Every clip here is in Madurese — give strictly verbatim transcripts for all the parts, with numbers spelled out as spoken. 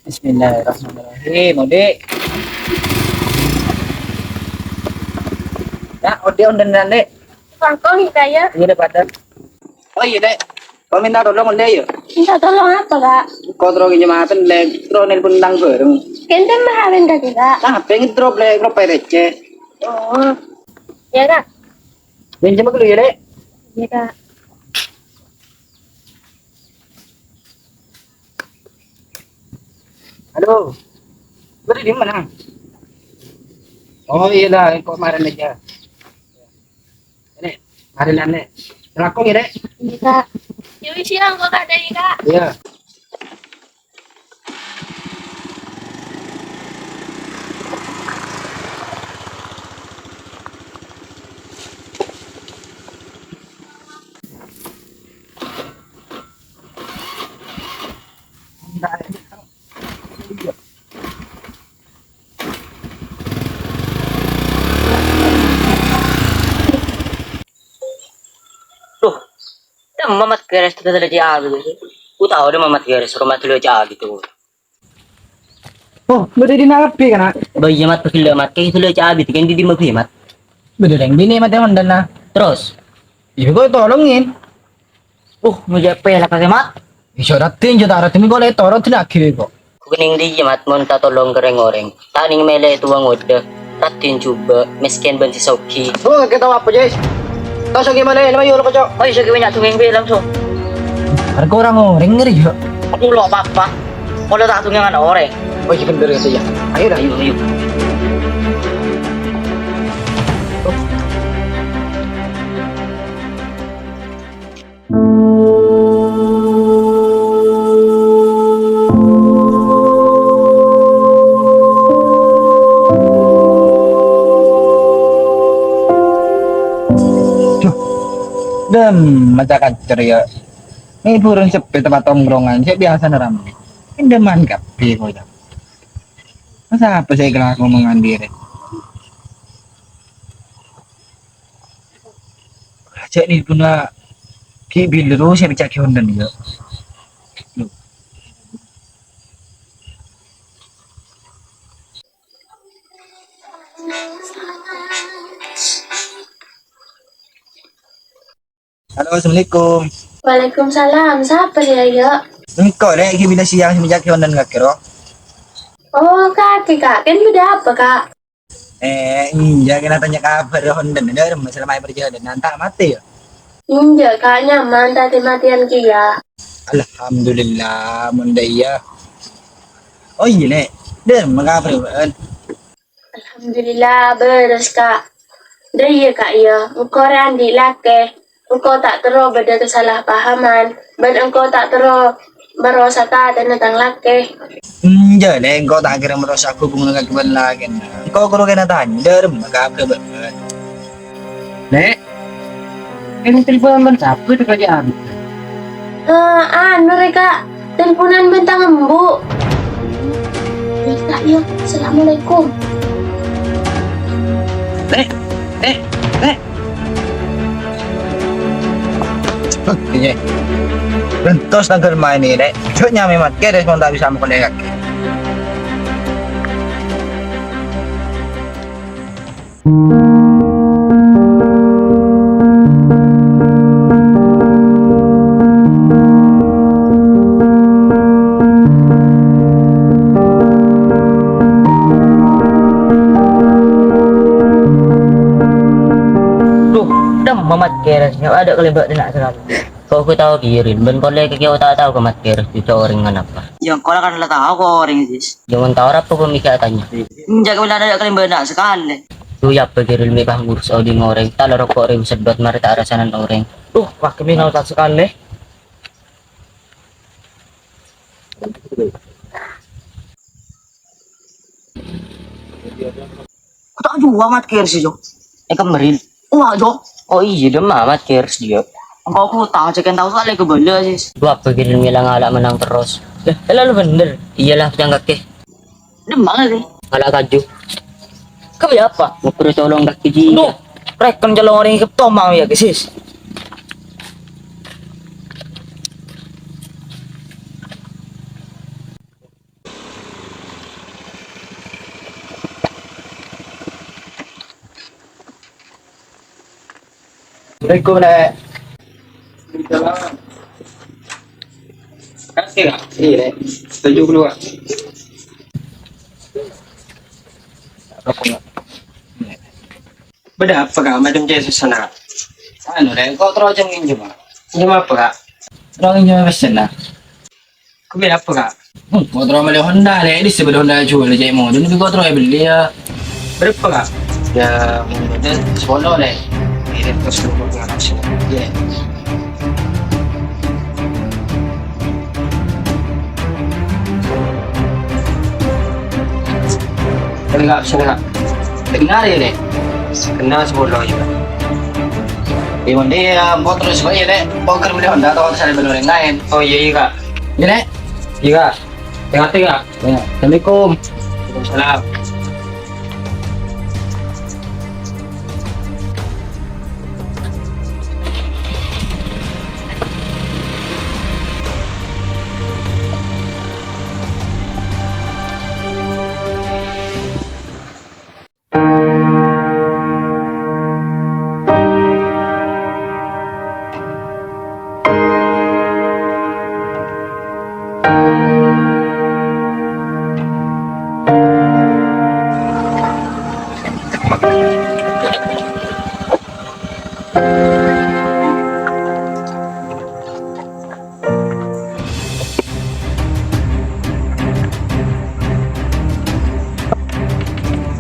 Bismillahirrahmanirrahim, Odi'. Ya, Odi' ondengan, Dek. Langkong, Kak, ya. Iya, daripada. Oh, iya, Dek. Kau minta tolong, Odi', ya? Minta tolong apa, Kak? Kau terus pinjam apa, Dek? Terus nelpon tang bareng. Kenten mahalin tadi, Kak. Nah, pengen terus, Dek, terus perece. Oh. Ya, Kak. Pinjam dulu, ya, Dek. Iya, Kak. Halo. Lu di mana? Oh, iyalah, kok kemarin aja. Ini, kemarin aneh. Selaku ya, Dek? Iya, Kak. Yuk, siang, kok ada ya, Kak? Iya. Loh, tem Mamat Keres itu tadi abi gitu. Ku tahu deh Mamat Keres rumah dulu aja gitu. Oh, bâdâ è dinna' kabbhi, kana'? Bâ, iyâ, Mat, pagghellâ', Mat. Kèng ghellâ' ca' abit, kèng dhibi' mabbhi, Mat? Bâdâ rèng binè' matè Honda, na. Terros? Iyâ, kok tolongin. Uh, ngojâ' pèlak kakè, Mat. Iyâ, raddhin, jhâ' ta' raddhin, kok lè toro' dinaghi, kok. Kèng dhibi', Mat, mon ta' tolong ka rèng-orèng. Ta' nèng mèlè towa ngodâ. Raddhin jhubâ', mèskèn bân sè soghi. Oh, kakè tao apa, Jis? Tao soghi malè, nama yolo, kocok. Oh, iyâ, soghi bânnya' dongèng bi' langsung. Arèya orèng ngèrèng, yâ. Aduh, lo, apa-apa. Kalau tak tunggangan orang. Oh, iya, bener itu, ya. Ayo dah. Ayo, ayo. Duh, dem, maca kacer ya. Ini burung sepi tempat tongkrongan, sè biasana ramè. Endeman kabbhi, kok, ya. Masa apa sè èkalako mangandhi rè? Jhâ' nèlpon la ghi' bilâ ro sè pècca' ghi' onden, yâ. Halo, assalamualaikum. Waalaikumsalam. Sapa sè ayo? Engko', Lè', ghi' bilâ siang sè mècca' ghi' onden kakè ro. Oh, kakè, Kak. Kèng bâdâ apa, Kak? Eh, enjâ', kèng tanya kabhâr onden, dâremma selama è parjhâlânan, ta' matè, yâ? Enjâ', Kak, nyaman, ta' matèyan kèya. Alhamdulillah, mon dâ' iyâ. Oh, iyâ, Lè'. Dâremma kabhâr bâ'na? Alhamdulillah, bârâs, Kak. Dâ' iyâ, Kak, yâ. Engko' rè andi' lakè. Engko' ta' terro bâdâ kasalahpahaman, bân engko' ta' terro marosa atèna tang lakè. Enjâ', Lè', engko' ta' kèra marosa hubungan kakè bân lakèna. Engko' koro kèna tanya, dâremma kabhâr bâ'na? Lè', kèng telpon bân sapa, Dek, Raja Arif? Eh, anu rè, Kak, telponan bân tang embu'. Wis, Kak, yâ. Assalamualaikum. Lè', Lè', Lè'. Iyâ. Bentos tangghâl maèn, Lè'. Jhâ' nyamè Mat Keres mon ta' bisa makalè kakè. Duh, dâ' Mat Keres, nggak ada kalèbât dinna' sakalè. Kok gue tahu kirim, bân polè kakè ta' tahu ka Mat Keres, bisa orèng nganapa. Yâ, engko' kan la tahu kok orèng, Jis. Jangan tahu apa pemikirannya. Enjâ' kawin ada kalèbât dinna' sakalè. Duh, yâ, apa kirim mè' pas ngurus odhi' orèng, ta' la roko' orèng sedot, marè ta' rasanan orèng. Duh, wah, kami nggak tahu sakalè. Kok ta' jhuwâ Mat Keres, Jo? Eh, kemarin. Wah, Jo. Oh iyâ, dâ' Mat Keres, iyâ. Engko' aku ta' cèkèn tao soalnya kebala, Sis. Wah, pikirin ngilang ala' menang terros. Lah, lalu bener. Iyalah, pècang kakè. Dâ' mma kakè? Ala' kaju. Kau ya apa? Ngukur colong kakè ji. Duh, rèken colong orèng ikep tomang ya, Sis. Assalamualaikum, Lè'. Kasih, Kak. Iyâ, Lè'. Setuju keluar. Bâdâ apa, Kak? Madem cè' sè sana. Anu, Lè', engko' terro ajâ nginjem, Kak. Nginjem apa, Kak? Terro nginjem pèssèna. Kok bâdâ apa, Kak? Hmm, engko' terro mellè Honda, Lè'. Dissa bâdâ Honda èjhuwâl, cè' model, engko' terro èbelli, yâ. Bârâmpa, Kak? Yâ, model sapolo, Lè'. Ini terus dulu, Kak, langsung. Iyâ. Dengar, dengar. Dengar yâ, Lè'. Kenal sapolo yâ, Kak. Iyâ, mon iyâ, engko' terros bâi yâ, Lè'. Engko' kèr mellè Honda atau terros bâli orèng laèn. Oh, iyâ, iyâ, Kak. Iyâ, Lè'. Iyâ, Kak. Hati-hati, Kak. Iyâ. Assalamualaikum. Waalaikumsalam.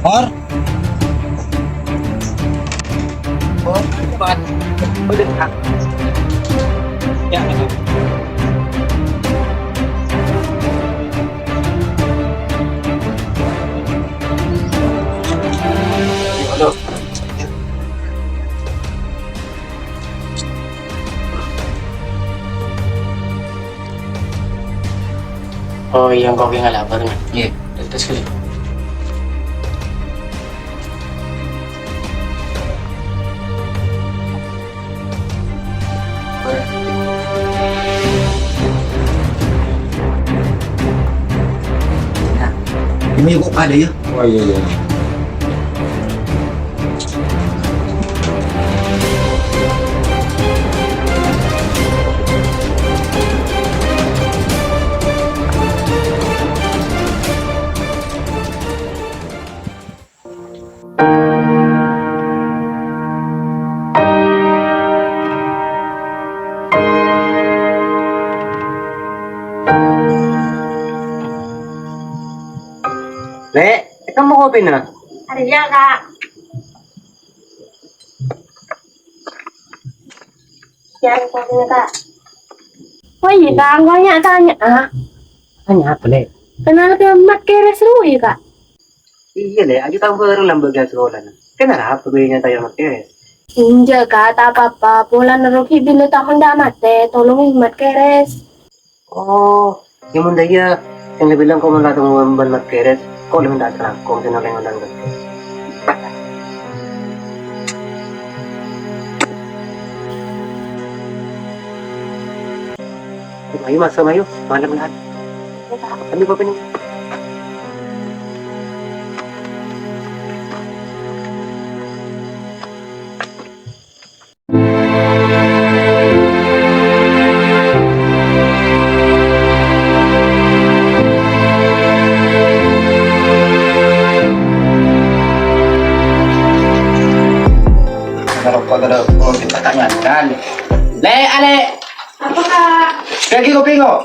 Por. Por, Pak. Udah, Kak. Ya, Kak. Aduh. Oh, iyâ, engko' ghi' ngalapor, Kak. Iyâ. Terros kali. Nah, ini kok ada ya? Oh, iya, iya. Lè', ètemmo kopina? Arèya, Kak. Siap, Kak. Oh iyâ, Kak, engko' nya-tanya, ah. Tanya apa, Lè'? Kenal ka Mat Keres rowa, Kak? Iyâ, Lè', aju taon bhâreng lambâ' ka sakolana. Kenal apa ghun nya-tanya Mat Keres? Enjâ', Kak, ta' apa-apa. Polana rogi bilâ taon dâ' matè, tolongè Mat Keres. Oh, yâ mon dâ' iyâ, sè la bilâng ko' mon la tèmmo bân Mat Keres, ko' la mènta salangkong sè nolèng onḍhâng kakè. Mayu, maso', mayu, malem lah. Kami kopi nih. Ngarokok terus, oh, kita tanyakan. Lè', Alè'. Apa, Kak? Bâgi kopi, kok.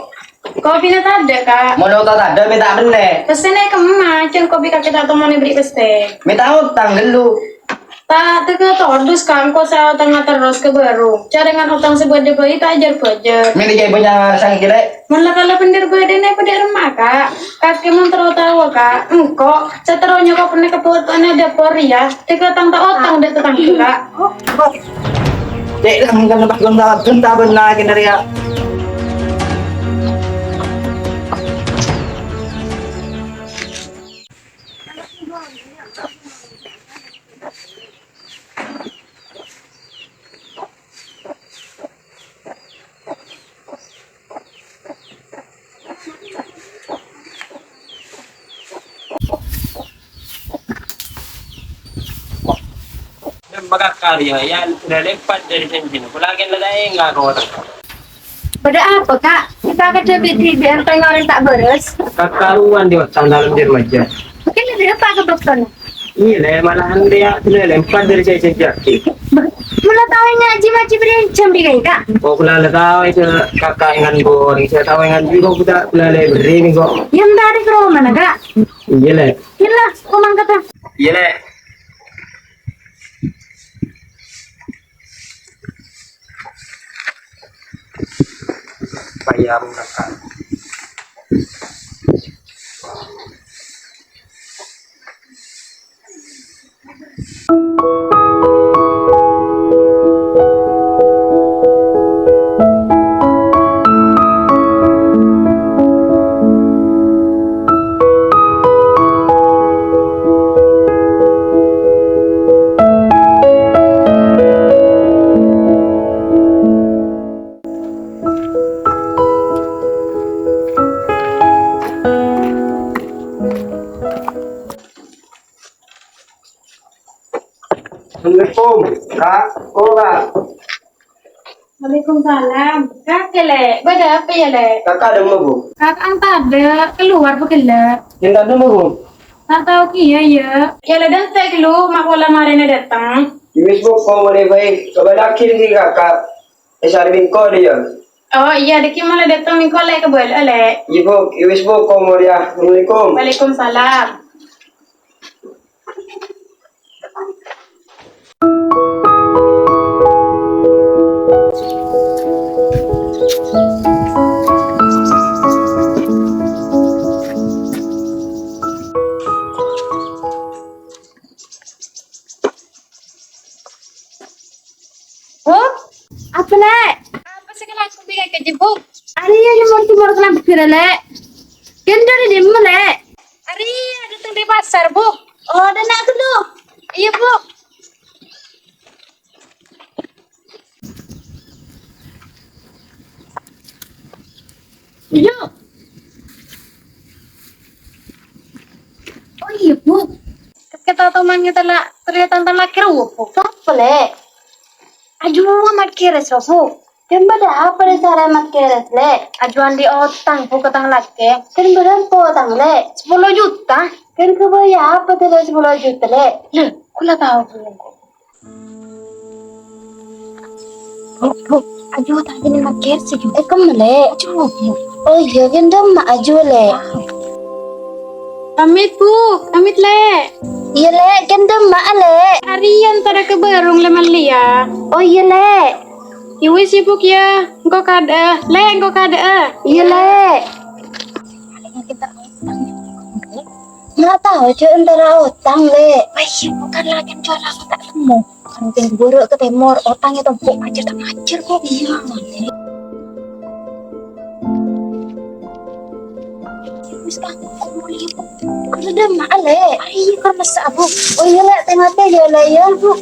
Kopina tadâ', Kak. Mon ta' tadâ', mènta bânnè. Pèssèna kemma, cun kopi kakè ta' tèmmonè bâri' pèssè. Mènta otang ghâllu. Ta' tèghâ todus, Kak, engko' sè otangnga terros ka bârung. Carèngan otang sè bâdâ bhâi ta' jâr-bâjâr. Mènta jâ' bânnya' sangè kèra. Mon la kala bhendher bâdâna è bâdâ remma, Kak. Kakè mon terro taowa, Kak. Engko' sè terro nyokop nèka bâtowana dâpor rèya. Tèghâ tang ta' otang dâ' tatangghâ, Kak. Cè' lang kan pas gonta-gonta bân lagi nari ya. Dem, Maka karya, ya, udah lempar dari janjina. Pulangin lah, saya nggak kau orang. Bâdâ apa, Ka'? Kakak kadhâ' bi'-, bi'-, bi' enteng orèng ta' bârâs. Kakaruan di otak dalam di remaja. Mungkin lebih apa ke dokter? Iyâ, Lè', malahan dia sudah lempar dari saya sejak. Mula tao ngaji-ngaji beri jam di Ka'. Oh, kula la tao itu kakak dengan bor, saya tao dengan juga kita kula la beri nih kok. Yang dari ke rumah mana, Ka'? Iyâ, Lè'. Jelas, kok mangkat, Ka'? Iyâ, Lè'. Payam kakak. Assalamualaikum, Kak. Oh, Kak. Waalaikumsalam. Kakè, Lè'. Bâdâ apa, yâ, Lè'? Kakak ada mau, Bu? Kakak tadâ', keluar apa ghellâ'? Yang tadâ mau, Bu? Ta' tao kèya, yâ. Yâ, la, dântè' ghâllu, ma' pola marèna dâteng. Wis, Bu, kok mulai baik. Coba lagi nih, Kakak. Eh, sari bingko dia. Oh, iyâ, dâgghi' mala dâteng bingko, Lè', kabâlâ'â, Lè'. Iyâ, Bu. Iyâ, wis, Bu, kok mulai, ya. Assalamualaikum. Waalaikumsalam. Bu? Apa, Lè'? Apa sè kalako bi' kakè, Bu? Arèya nyemmor-nyemmor kalambhi, Lè'. Ghândhâ' è dimma, Lè'? Arèya dâteng dâri pasar, Bu. Oh, dâ' enna' ghâllu. Iyâ, Bu. Iyâ. Oh, iyâ, Bu. Kakè tao toman ngètella' ternyata tang lakè rowa, Bu. Sapa, Lè'? Ajuwâ Mat Keres, Bu. Ghân bâdâ apa dâ' sara Mat Keres, Lè'? Ajuwâ andi' otang, Bu, ka tang lakè. Ghân bârâmpa otang, Lè'? Sapolo juta. Ghân ghâbây apa dâ' sapolo juta, Lè'? Lè, kaulâ tao, Bu. Bu, Bu, ajuwâ ta' kènè' Mat Keres, Bu. Eh, kemma, Lè'? Ajuwâ, Bu. Oh, iyâ, ghândhâmma ajuwâ, Lè'. Pamit, Bu. Pamit, Lè'. Iyâ, Lè', ghândhâmma, Lè'. Arèya èntara ka bârung, Lè', mellèya. Oh, iyâ, Lè'. Yâ wis, Bu, yâ. Engko' kadâ'â. Lè', engko' kadâ'â. Iyâ, Lè'. Nga' tao jhâ' èntara otang, Lè'. Wah, iyâ, bukan lagi jual aku ta' temmo. Kan pèng buru ka tèmor, otang è tompo' ajâr ta' ajâr kok. Iyâ, Lè'. Wis, Kak, kok mulai, Bu? Kan udah ma', Lè'. Ayo, kan masa, Bu. Oh iyâ, Lè', tengah teh ya, Lè', ya, Bu.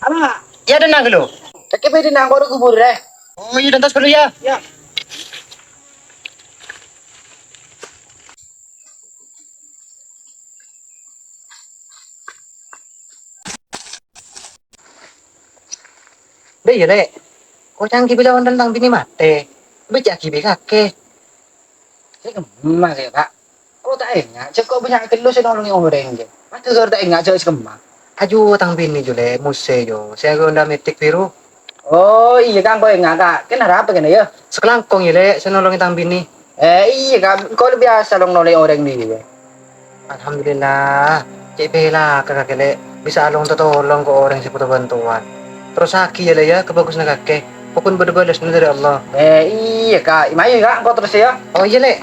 Apa? Iyâ, tenang dulu. Kakè bâdâ nang koro kubur, eh. Oh, iyâ, dentas dulu, ya. Ya. Dâ' iyâ, Lè'. Koca'na ghi' bilâ wonten tang binè matè. Bâca'aghi bi' kakè. Sè kemma, Lè', Kak. Oh, ta' enga', jhâ' kok bânnya' ghâllu sè nolongè orèng, jhâ'. Padahal ta' enga' jhâ' sè kemma. Ajuwâ tang binè, jhâ', Lè', mosè, jhâ'. Sè aghândhâ mètèk biru. Oh, iyâ, Kak, engko' enga', Kak. Kèng arapa kènè', yâ? Sakalangkong, yâ, Lè', sè nolongè tang binè. Eh, iyâ, Kak. Engko' la biyasa long-nolongè orèng, yâ. Alhamdulillah, cè' pèlaka kakè, Lè', bisa along tatolong ka orèng sè bhuto bhântowan. Terrosaghi, yâ, Lè', yâ, kabhâghusânna kakè. Pokon bâdâ bâlâsânna dâri Allah. Eh, iyâ, Kak. Mayu, Kak, engko' terros, yâ. Oh, iyâ, Lè'.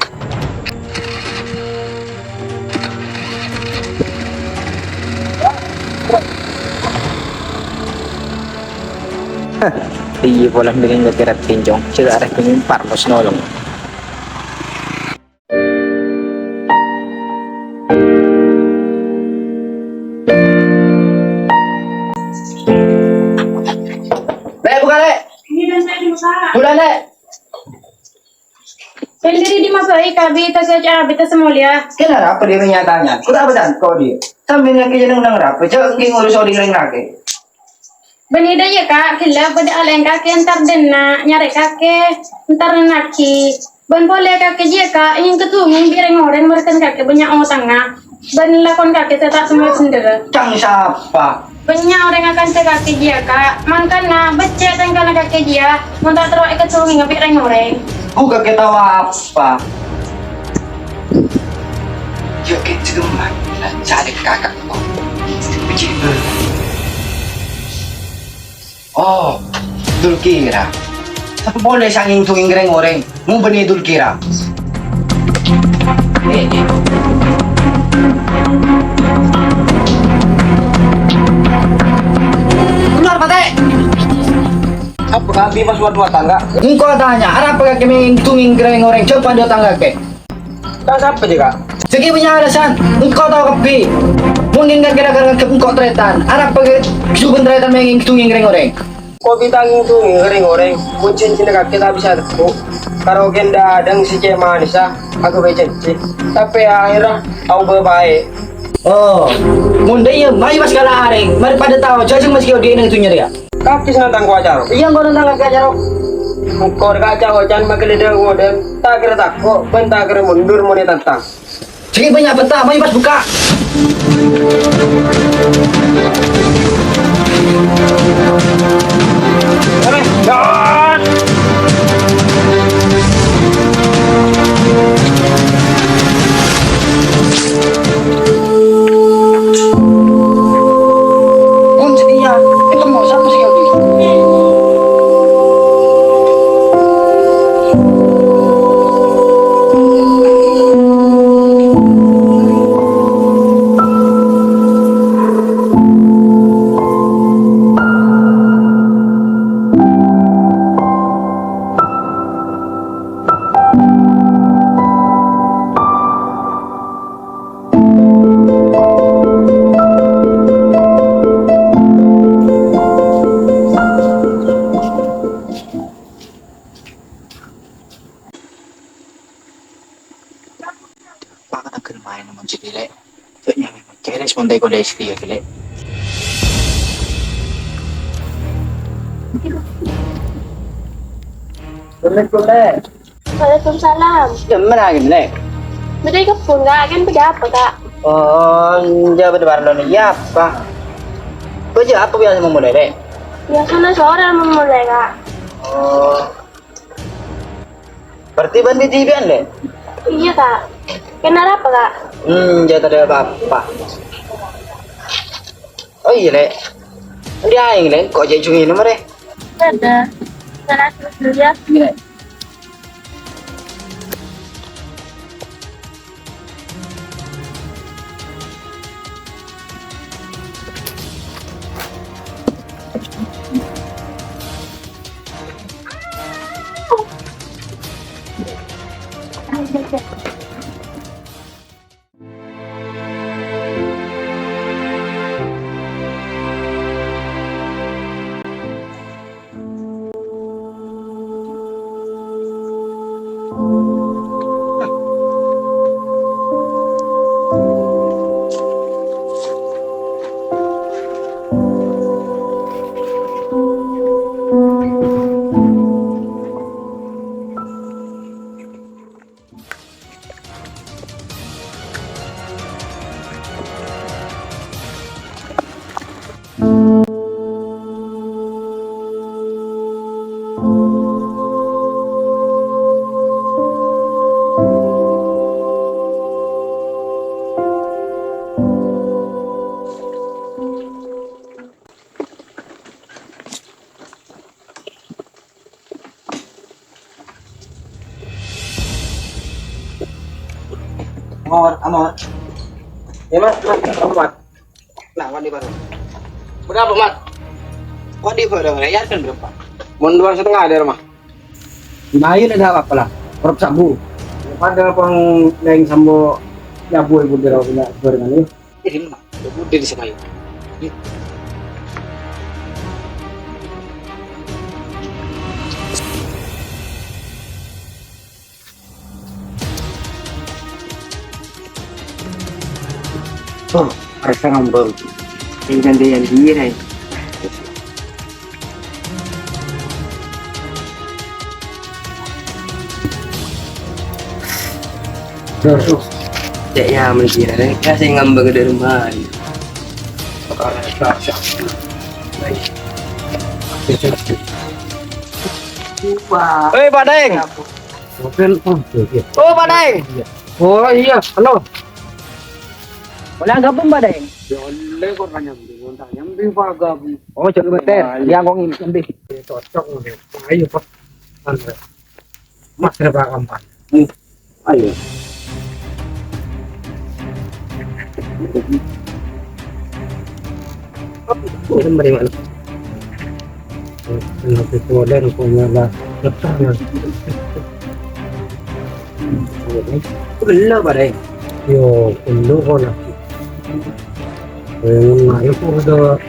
Iyâ, polana bânnè kakè rèng tinjong, cè' ta' rèng parlos nolong. Lè', buka, Lè'. Ini dan saya dimasak. Bulan, Lè'. Sendiri dimaso'i ka bita saja, bita samolja. Kenapa dia nanya-tanya? Kurang apa dan kau dia? Sambil nyakit jeneng nang rapi, jangan ngurus oding lain lagi. Bânnè dâ' iyâ, Ka', ghellâ' bâdâ alèng kakè entar dâ' enna', nyarè kakè entar nennaghi. Bân polè kakè jiyâ, Ka', èngèng katongèng bi' rèng-orèng marètan kakè bânnya' otangnga. Bân lakon kakè sè ta' sembhâr-sembhâr. Tang sapa? Bânnya' orèng akantha kakè jiyâ, Ka'. Mangkana beccè' tèngkana kakè jiyâ, mon ta' terro èkatongènga bi' rèng-orèng. Bu kakè tao apa? Yâ, kèng jemma, la ca'na kaka'ku. Bejjibel. Oh, Dulkira. Sapa polè sè èngèng-tongèng rèng-orèng? Mon bânnè Dulkira. Eh, eh. Keluar, patè! Apa kabbhi pas waduh tangga? Engko' atanya, arapa kakè èngèng-tongèng rèng-orèng jhâ' padâ tangga kakè? Ka sapa jiyâ, Ka'? Jhâ' ghi' bânnya' alasan, engko' tao kabbhi. Mon èngèng kira-kira nganggep engko' tarètan, arapa kakè jhubun tarètan èngèng-tongèng rèng-orèng? Ko' bi' ta' èngèng-tongèng rèng-orèng, mon jhânjhina kakè ta' bisa tegghu'. Karo kèng dâ'-adâ' sè cè' manèssa aghâbây jhânjhi, tapè aherra aobâ bhâi. Oh, mon dâ' iyâ, mayu pas kala arèng, marè padâ tao, jhâ' sè mèskè odi' neng dhunnya rèya. Kakè sè nantang ko' acara. Iyâ, engko' nantang kakè acara. Engko' kaca oca'an maghâlidhâ ngodâ, ta' kèra tako', bân ta' kèra mundur mon ètantang. Jhâ' ghi' bânnya' bânta, mayu pas bukka'. Pakana ghâl maèn mon jârèya, Lè'. Jhâ' nyamana cèrès mon ta' èkollè istri yâ, Lè'. Assalamualaikum, Lè'. Waalaikumsalam. Jhâ' mara, Lè'? Bâdâ è kebbhun, Ka'. Kèng bâdâ apa, Ka'? Oh, enjâ' bâdâ parlo nèka apa? Bâjâ apa biyasa mamolè, Lè'? Biyasana sore mamolè, Ka'. Oh. Berarti bâ'na dhibi'ân, Lè'? Iyâ, Ka'. Kèng arapa, Ka'? Hmm, jhâ' tadâ' pa-apa. Oh iyâ, Lè'. Andi' aèng, Lè', ko' jhâ' jhungèn marè. Ada. Sana dulu ya. Iyâ. Amor, Amor. Iyâ, Mat, Mat, Mat. Nah, Mat, di mana? Berapa, Mat? Kok di barang raya kan berapa? Mon dua setengah dâri roma. Mayu la, ta' apa-apa la. Perut sabu. Padâ pon lèng sambo nyabu ibu dâri roma, barengan, yâ. Iyâ, dimma? Ibu dâri semayu. Oh, arassa ngambang. Sing gantian dia, hai. Terus, cek ya, men kira, ya, sing ngambang dâri mana? Wah. Hei, Pak Daeng. Bukan, oh, iya. Oh, Pak Daeng. Iya. Oh, iya, halo. Boleh gabung, Pak Daeng? Ya, boleh kok, nyambi, nyambi, Pak, gabung. Oh, jangan beter. Ayo. Dia ngomongin, nyambi. Cocok, ayo, Pak. Anu, Mas, ada Pak Kampan. Hmm. Ayo. Ini dari mana? Kenapa itu ada rupanya lah. Betul. Belum, Pak, eh. Yo, belum kok lah. Eh, ayo, kok udah.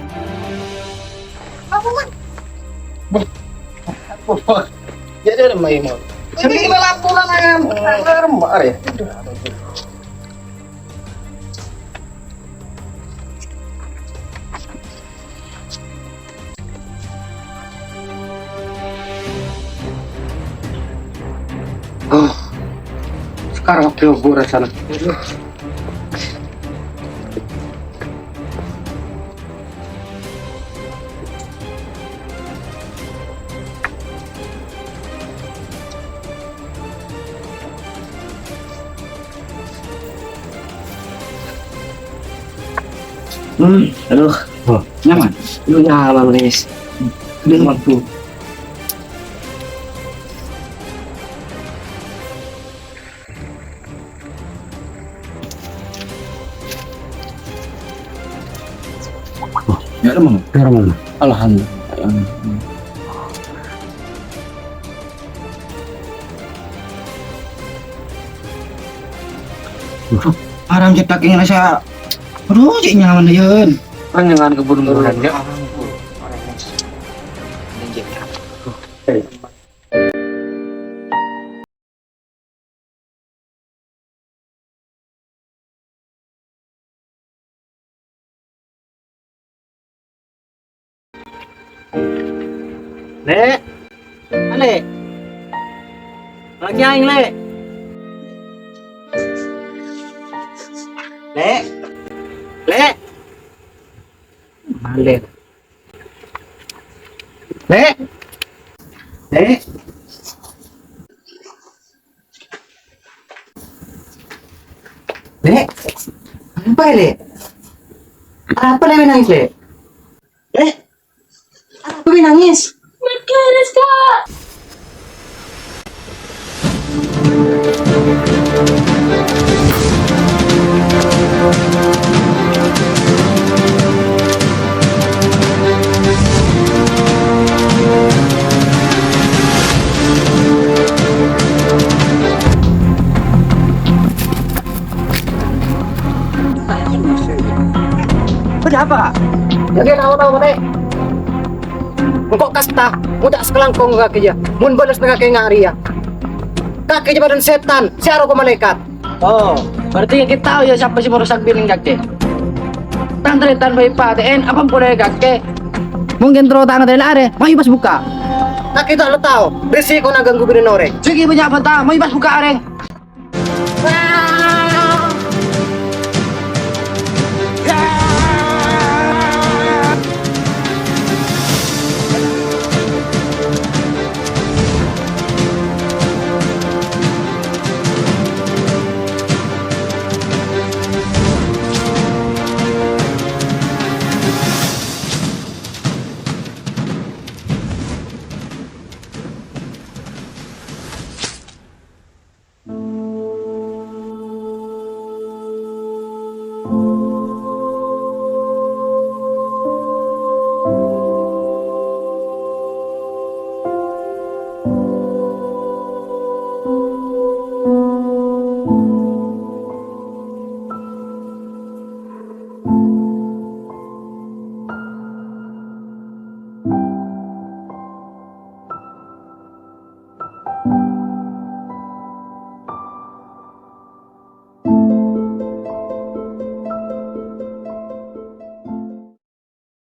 Jadi ada main. Ini kita laporan, ayam. Alarm, Pak, ya. Oh, sekarang waktu bu rasanya. Hmm, aduh. Oh. Nyaman? Aduh, nyaman, guys. Aduh, ampun. Ya, Mang. Ya, Mang. Alhamdulillah. Aduh, arang cetak ini rasa. Aduh, cek nyaman, Yun. Orang yang ke burung-burung, ya. Lè'. Lè'. Lagi aing, Lè'. Lè'. Lè'. Malè. Lè'. Lè'. Lè'. Apa, Lè'? Apa Lè' nangis, Lè'? Lè'. Apa Lè' nangis? Nangis, Kak. Bâdâ apa, Kak? Kakè tao-tao matè. Engko' kasta, ngoca' sakalangkong ka kakè, yâ. Mon bâles ka kakè nga' rèya. Kakè jhâ' bâdân sètan, sè aropa malaèkat. Oh, berarti kakè tao, yâ, sapa sè marosak binèna kakè? Tan-tarètan bhâi patè'èn, apa polè kakè? Mungkin terro ta' ngatèla arè, mayu pas bukka'. Kakè ta' la tao, rèsikona ganggu binèna orèng. Jâghi bânnya' bânta, mayu pas bukka' arèng.